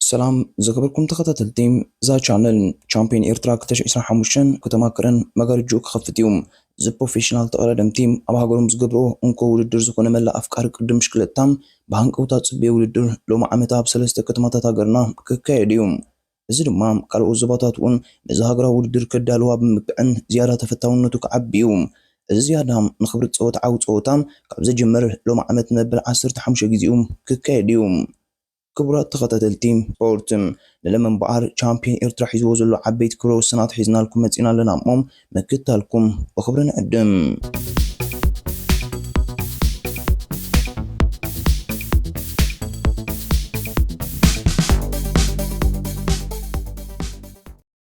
ሰላም ዝኸበርኩም ተኸታተልቲ እዛ ቻነል። ቻምፒዮን ኤርትራ ክልተ ሽሕ ዕስራን ሓሙሽተን ከተማ ከረን መጋረጅኡ ክኸፍት እዩ። እዚ ፕሮፌሽናል ተቐዳደምቲ ኣብ ሃገሮም ዝገብርዎ እንኮ ውድድር ዝኾነ መላእ ኣፍቃሪ ቅድም ብሽክለታ ብሃንቀውታ ዝጽበዮ ውድድር ሎሚ ዓመት ኣብ ሰለስተ ከተማታት ሃገርና ክካየድ እዩ። እዚ ድማ ካልኦት ዞባታት እውን ነዚ ሃገራዊ ውድድር ከዳልዋ ብምብቅዕን ዝያዳ ተፈታውነቱ ክዓቢ እዩ። እዚ ዝያዳ ንኽብሪ ጸወታ ዓቢ ጸወታ ካብ ዝጅምር ሎሚ ዓመት መበል ዓሰርተ ሓሙሽተ ግዜኡ ክካየድ እዩ። ክቡራት ተኸታተልቲ ስፖርት፣ ንለመንበዓር ቻምፒዮን ኤርትራ ሒዝዎ ዘሎ ዓበይቲ ክብረ ወሰናት ሒዝናልኩም መጺና ኣለና እሞ ምክታልኩም ብኽብሪ ንዕድም።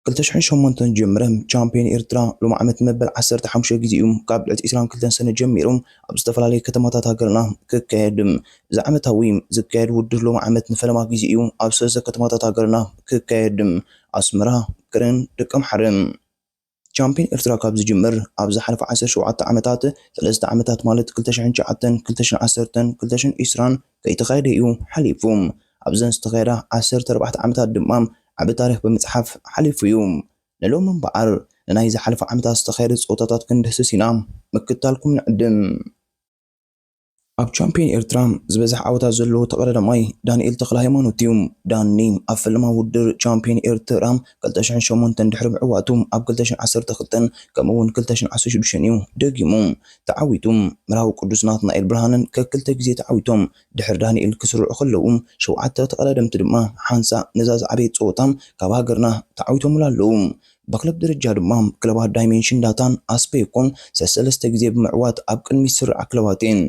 ክልተ ሽሕን ሸሞንተን ጀምረ ቻምፒዮን ኤርትራ ሎሚ ዓመት መበል ዓሰርተ ሓሙሽተ ግዜ እዩ ካብ ልዕሊ ዕስራን ክልተን ሰነ ጀሚሩ ኣብ ዝተፈላለዩ ከተማታት ሃገርና ክካየድ። እዚ ዓመታዊ ዝካየድ ውድድር ሎሚ ዓመት ንፈለማ ግዜ እዩ ኣብ ሰለስተ ከተማታት ሃገርና ክካየድ፣ ኣስመራ፣ ከረን፣ ደቀምሓረ። ቻምፒዮን ኤርትራ ካብ ዝጅምር ኣብ ዝሓለፈ ዓሰርተ ሸውዓተ ዓመታት ሰለስተ ዓመታት ማለት ክልተ ሽሕን ትሽዓተን፣ ክልተ ሽሕን ዓሰርተን፣ ክልተ ሽሕን ዕስራን ከይተኻየደ እዩ ሓሊፉ። ኣብዘን ዝተኻየዳ ዓሰርተ ኣርባዕተ ዓመታት ድማ ዓቢ ታሪኽ ብምጽሓፍ ሓሊፉ እዩ። ንሎሚ እምበኣር ንናይ ዝሓለፈ ዓመታት ዝተኻየደ ጸወታታት ክንድህስስ ኢና፣ ምክታልኩም ንዕድም። ኣብ ቻምፒዮን ኤርትራ ዝበዝሕ ዓወታት ዘለዎ ተቐዳዳማይ ዳንኤል ተኽለሃይማኖት እዩ። ዳኒ ኣብ ፈለማ ውድድር ቻምፒዮን ኤርትራ ክልተ ሽሕን ሸሞንተን ድሕሪ ምዕዋቱ ኣብ ክልተ ሽሕን ዓሰርተ ክልተን ከምኡ እውን ክልተ ሽሕን ዓሰርተ ሽዱሽተን እዩ ደጊሙ ተዓዊቱ። መርሃዊ ቅዱስ ናትናኤል ብርሃነን ከክልተ ግዜ ተዓዊቶም ድሕሪ ዳንኤል ክስርዑ ከለዉ፣ ሸውዓተ ተቐዳደምቲ ድማ ሓንሳእ ነዛ ዝዓበየት ጸወታ ካብ ሃገርና ተዓዊቶምላ ኣለዉ። ብክለብ ደረጃ ድማ ክለባት ዳይሜንሽን ዳታን ኣስፔኮን ሰሰለስተ ግዜ ብምዕዋት ኣብ ቅድሚት ዝስርዓ ክለባት እየን።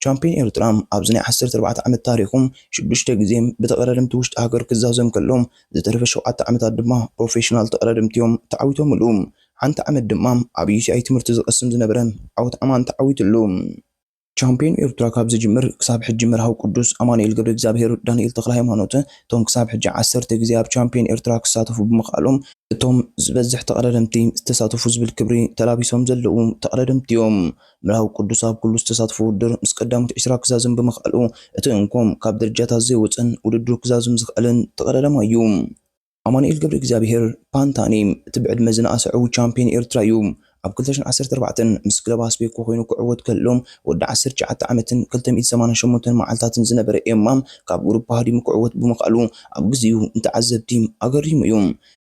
ቻምፒዮን ኤርትራ ኣብዚ ናይ ዓሰርተ ኣርባዕተ ዓመት ታሪኹ ሽዱሽተ ግዜ ብተቐዳደምቲ ውሽጢ ሃገር ክዛዘም ከሎ፣ ዝተረፈ ሸውዓተ ዓመታት ድማ ፕሮፌሽናል ተቐዳደምቲ እዮም ተዓዊቶምሉ። ሓንቲ ዓመት ድማ ኣብ ዩ ሲ ኣይ ትምህርቲ ዝቐስም ዝነበረ ዓወት ኣማን ተዓዊትሉ። ቻምፒዮን ኤርትራ ካብ ዝጅምር ክሳብ ሕጂ መርሃዊ ቅዱስ ኣማኑኤል ገብረ እግዚኣብሔር፣ ዳንኤል ተኽለ ሃይማኖት እቶም ክሳብ ሕጂ ዓሰርተ ግዜ ኣብ ቻምፒዮን ኤርትራ ክሳተፉ ብምኽኣሎም እቶም ዝበዝሕ ተቐዳደምቲ ዝተሳተፉ ዝብል ክብሪ ተላቢሶም ዘለዉ ተቐዳደምቲ እዮም። መርሃዊ ቅዱስ ኣብ ኩሉ ዝተሳተፉ ውድድር ምስ ቀዳሞት ዕስራ ክዛዝም ብምኽኣሉ እቲ እንኮም ካብ ደረጃታት ዘይወፅን ውድድሩ ክዛዝም ዝኽእልን ተቐዳዳማይ እዩ። ኣማኑኤል ገብረ እግዚኣብሔር ፓንታኒ እቲ ብዕድመ ዝነኣሰ ዕዉት ቻምፒዮን ኤርትራ እዩ። ኣብ ክልተ ሽሕን ዓሰርተ ኣርባዕተን ምስ ክለብ ኣስቤኮ ኮይኑ ክዕወት ከሎ ወዲ ዓሰርተ ትሽዓተ ዓመትን ክልተ ሚእትን ሰማንያን ሸሞንተን መዓልታትን ዝነበረ ኤማ ካብ ግሩፕ ሃዲሙ ክዕወት ብምኽኣሉ ኣብ ግዜኡ ንተዓዘብቲ ኣገሪሙ እዩ።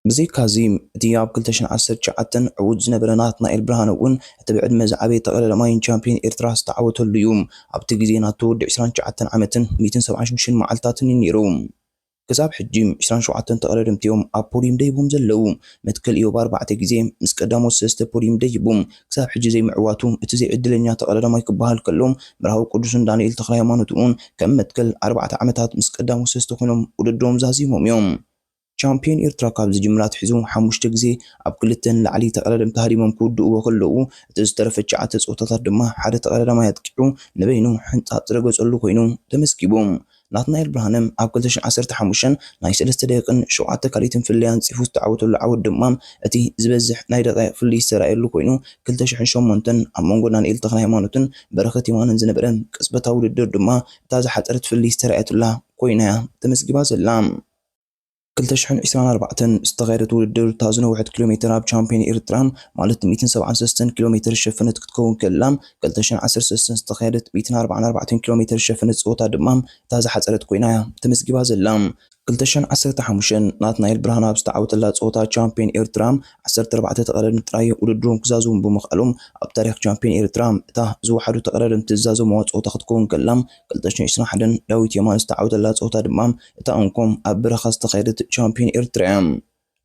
ብዘይካዚ እቲ ኣብ ክልተ ሽሕን ዓሰርተ ትሽዓተን ዕዉት ዝነበረ ናትናኤል ብርሃነ እውን እቲ ብዕድመ ዝዓበየ ተቐዳዳማይን ቻምፒዮን ኤርትራ ዝተዓወተሉ እዩ። ኣብቲ ግዜ ናቱ ወዲ ዕስራን ትሽዓተን ዓመትን ሚእትን ሰብዓን ሽዱሽተን መዓልታትን እዩ ነይሩ። ክሳብ ሕጂ ዕስራን ሸውዓተን ተቐዳደምቲ እዮም ኣብ ፖዲየም ደይቦም ዘለዉ። መትከል ኢዮብ ኣርባዕተ ግዜ ምስ ቀዳሞት ሰለስተ ፖዲየም ደይቡ ክሳብ ሕጂ ዘይምዕዋቱ እቲ ዘይዕድለኛ ተቐዳዳማይ ክበሃል ከሎ፣ መርሃዊ ቅዱስን ዳንኤል ተኽለ ሃይማኖት እውን ከም መትከል ኣርባዕተ ዓመታት ምስ ቀዳሞት ሰለስተ ኮይኖም ውድድሮም ዛዚሞም እዮም። ቻምፒዮን ኤርትራ ካብ ዝጅምር ኣትሒዙ ሓሙሽተ ግዜ ኣብ ክልተ ንላዕሊ ተቐዳደምቲ ሃዲሞም ክውድእዎ ከለዉ፣ እቲ ዝተረፈ ትሽዓተ ጸወታታት ድማ ሓደ ተቐዳዳማይ ኣጥቂዑ ንበይኑ ሕንጻጽ ዝረገጸሉ ኮይኑ ተመዝጊቡ። ናትናኤል ብርሃነ ኣብ ክልተ ሽሕን ዓሰርተ ሓሙሽተን ናይ ሰለስተ ደቂቕን ሸውዓተ ካልኢትን ፍልልይ ኣንጺፉ ዝተዓወተሉ ዓወት ድማ እቲ ዝበዝሕ ናይ ደቂቕ ፍልልይ ዝተራእየሉ ኮይኑ፣ ክልተ ሽሕን ሸሞንተን ኣብ መንጎ ዳንኤል ተኽለ ሃይማኖትን በረኸት የማነን ዝነበረ ቅጽበታዊ ውድድር ድማ እታ ዝሓጸረት ፍልልይ ዝተራእየትላ ኮይና እያ ተመዝጊባ ዘላ። ክልተ ሽሕን ዕስራን ኣርባዕተን ዝተኻየደት ውድድር እታ ዝነውሐት ኪሎ ሜትር ኣብ ቻምፒዮን ኤርትራ ማለት ሚእትን ሰብዓን ሰለስተን ኪሎ ሜትር ዝሸፈነት ክትከውን ከላ፣ ክልተ ሽሕን ዓሰርተ ሰለስተን ዝተኻየደት ሚእትን ኣርባዓን ኣርባዕተን ኪሎ ሜትር ዝሸፈነት ጸወታ ድማ እታ ዝሓጸረት ኮይና እያ ተመዝጊባ ዘላ። ክልተ ሽሕን ዓሰርተ ሓሙሽተን ናትናኤል ብርሃነ ኣብ ዝተዓወተላ ጸወታ ቻምፒዮን ኤርትራ ዓሰርተ ኣርባዕተ ተቐዳደምቲ ጥራይ ውድድሮም ክዛዝሙ ብምኽኣሎም ኣብ ታሪኽ ቻምፒዮን ኤርትራ እታ ዝወሓዱ ተቐዳደምቲ ዝዛዘምዋ ጸወታ ክትከውን ከላ፣ ክልተ ሽሕን ዕስራን ሓደን ዳዊት የማነ ዝተዓወተላ ጸወታ ድማ እታ እንኮም ኣብ በረኻ ዝተኻየደት ቻምፒዮን ኤርትራ እያ።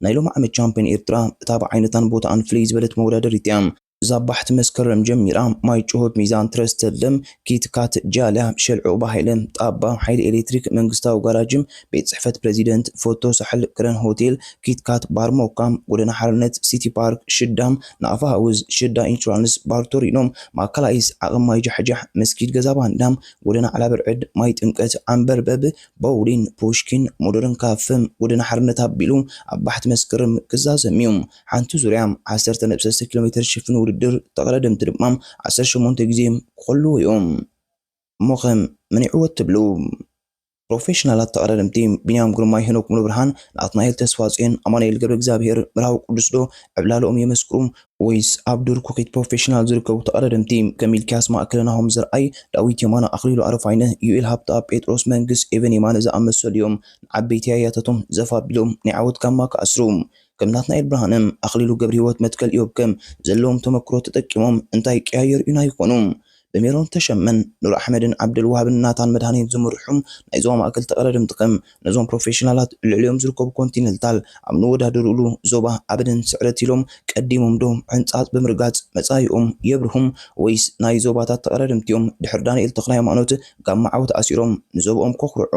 ናይ ሎሚ ዓመት ቻምፒዮን ኤርትራ እታ ብዓይነታን ቦታኣን ፍልይ ዝበለት መወዳደሪት እያ። ዛባሕቲ መስከረም ጀሚራ ማይ ጭሆት፣ ሚዛን፣ ትረስተ፣ ለም፣ ኪትካት፣ ጃልያ፣ ሸል ዑቕባ ሃይለ፣ ጣባ፣ ሓይሊ ኤሌክትሪክ፣ መንግስታዊ ጋራጅ፣ ቤት ጽሕፈት ፕሬዚደንት፣ ፎቶ ሳሕል፣ ክረን ሆቴል፣ ኪትካት፣ ባር ሞካ፣ ጎደና ሓርነት፣ ሲቲ ፓርክ፣ ሽዳ፣ ናቕፋ ሃውስ፣ ሽዳ ኢንሹራንስ፣ ባር ቶሪኖ፣ ማእከላይስ፣ ዓቕም ማይ ጃሕጃሕ፣ መስጊድ ገዛ ባንዳ፣ ጎደና ዓላ ብርዕድ፣ ማይ ጥምቀት፣ ዓምበርበብ፣ ቦውሊን፣ ፑሽኪን፣ ሞደርን ካፈ፣ ጎደና ሓርነት ኣቢሉ ኣብ ባሕቲ መስከረም ክዛዘም እዩ። ሓንቲ ዙርያ ዓሰርተ ነጥቢ ሰለስተ ኪሎ ሜትር ዝሽፍን ውድድር ተቐዳደምቲ ድማ ዓሰርተ ሸሞንተ ግዜ ክኸልዎ እዮም። እሞኸ መን ይዕወት ትብሉ? ፕሮፌሽናላት ተቐዳደምቲ ቢንያም ግርማይ፣ ሄኖክ ሙሉብርሃን፣ ናትናኤል ተስፋጽዮን፣ ኣማኑኤል ገብረ እግዚኣብሔር፣ ምርሃው ቅዱስ ዶ ዕብላለኦም የመስክሩ? ወይስ ኣብ ዱር ኩኺት ፕሮፌሽናል ዝርከቡ ተቐዳደምቲ ከም ሚልክያስ ማእከለ፣ ናሆም ዘርኣይ፣ ዳዊት የማነ፣ ኣኽሊሉ ኣረፋይነ፣ ዩኤል ሃብተኣብ፣ ጴጥሮስ መንግስ፣ ኤቨን የማነ ዝኣመሰሉ እዮም ንዓበይቲ ያያታቶም ዘፍ ኣቢሎም ናይ ዓወት ጋማ ክኣስሩ? ከም ናትናኤል ብርሃነ፣ ኣኽሊሉ ገብረህይወት፣ መትከል ኢዮብ ከም ዘለዎም ተመክሮ ተጠቂሞም እንታይ ቀያየር ዩና ይኾኑ? ብሜሮን ተሸመን፣ ኑር ኣሕመድን ዓብደልዋሃብን ናታን መድሃኔን ዝምርሑ ናይ ዞባ ማእከል ተቐዳደምቲ ከም ነዞም ፕሮፌሽናላት ልዕሊኦም ዝርከቡ ኮንቲነንታል ኣብ ንወዳደሩሉ ዞባ ኣበደን ስዕረት ኢሎም ቀዲሞም ዶ ሕንጻጽ ብምርጋጽ መጻኢኦም የብርሁም? ወይስ ናይ ዞባታት ተቐዳደምቲኦም ድሕሪ ዳንኤል ተኽለ ሃይማኖት ጋማ ዓወት ኣሲሮም ንዞብኦም ከኹርዑ?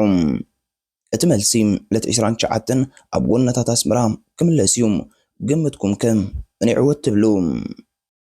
እቲ መልሲ ዕለት ዕስራን ትሽዓተን ኣብ ጎነታት ኣስመራ ክምለስ እዩ። ግምትኩም ከ መን ይዕወት ትብሉ?